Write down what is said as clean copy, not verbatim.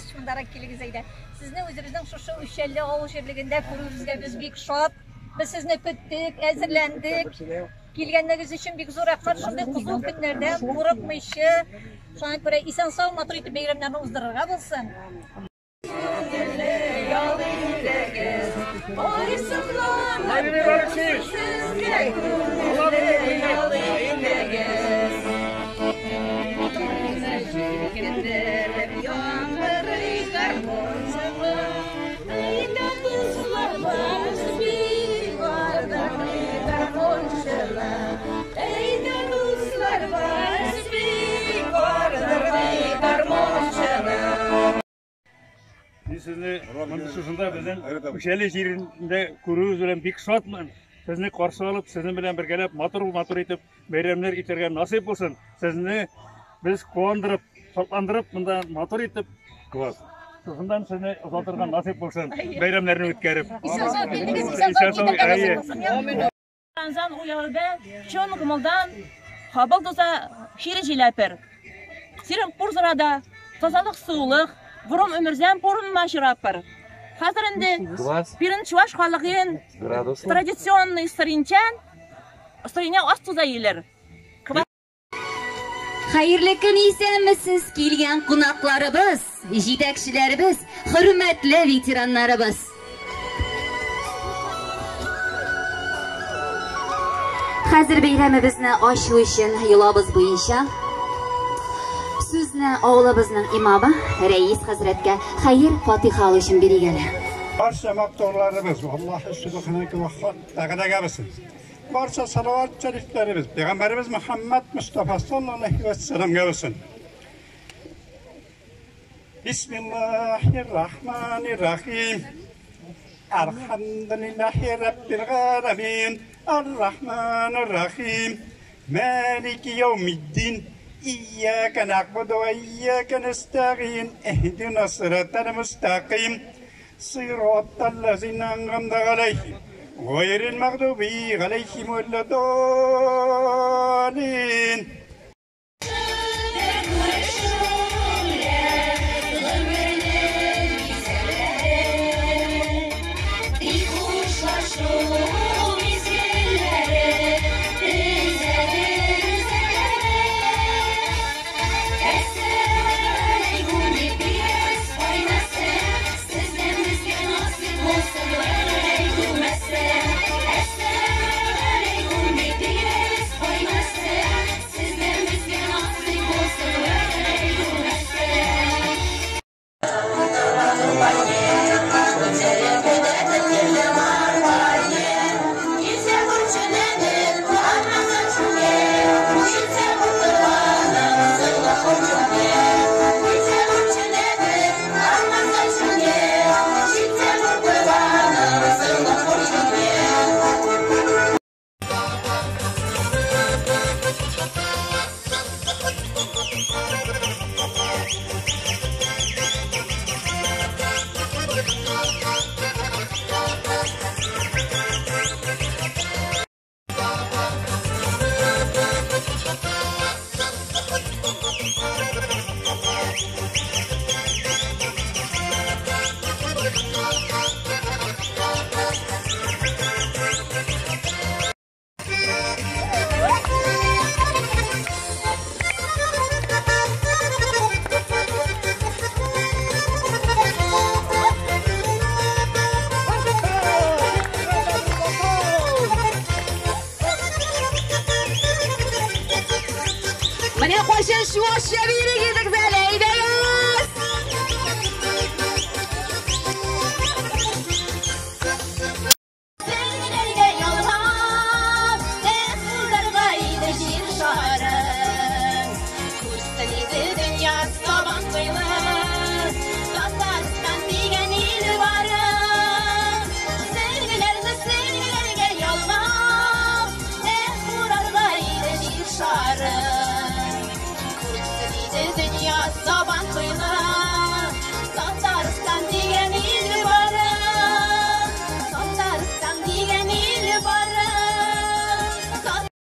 Ильясович, мондарак килегез әйдә. Сезне үзебезнең шушы Үчәлле авыл җирлегендә күрүебезгә без бик шат. Без сезне көттек, әзерләндек. Килгәнегез өчен бик зур рәхмәт. Шундый кызу көннәрдә курыкмыйча, шуңа күрә исән-сау матур итеп бәйрәмнәрне уздырырга булсын. Сезне шушында безнең Үчәле җирендә күрүебез белән бик шатмын. Сезне каршы алып, сезнең белән бергәләп матур-матур итеп бәйрәмнәр итәргә насыйп булсын. Сезне без куандырып, шатландырып, монда матур итеп класс. Шушындан сезне озатырга насыйп булсын. Бәйрәмнәрне үткәреп. Исән-сау килдегез, исән-сау китәргә насыйп булсын. Рамазан уявы чын күңелдән кабул туса хире җиләпер. Сирен пурзырада тазалык сулык, бурым өмірзән пурынма чырапыр. Хәзер инде пирен чуваш халыгын традиционный сыринчән сырыня ас туза илер. Хәерле көн, исәнмесез, килгән кунакларыбыз, җитәкчеләребез, хөрмәтле ветераннарыбыз. Хәзер бәйрәмебезне ачу өчен йолабыз буенча сүзне авылыбызның имамы Рәис хәзрәткә хәер фатиха алу өчен бирик әле. Барча мактауларыбыз Аллаһ Субханаһу ва Тәгаләгә булсын. Барча салават шәрифләребез Пәйгамбәребез Мөхәммәд Мустафа саллаллаһу алейһи ва сәлламгә булсын. Бисмиллаһир-рахманир-рахим. Әлхәмдүлиллаһи раббил галәмин. Ар-рахманир-рахим. Малики яумиддин. Iyyaка na'budu ve iyyaka nesta'in. Ihdina sıratal mustaqim. Sıratal lezina en'amte aleyhim. Gayril mağdubi aleyhim ve'l-dallin. Менә кайчан чуашча бирегез!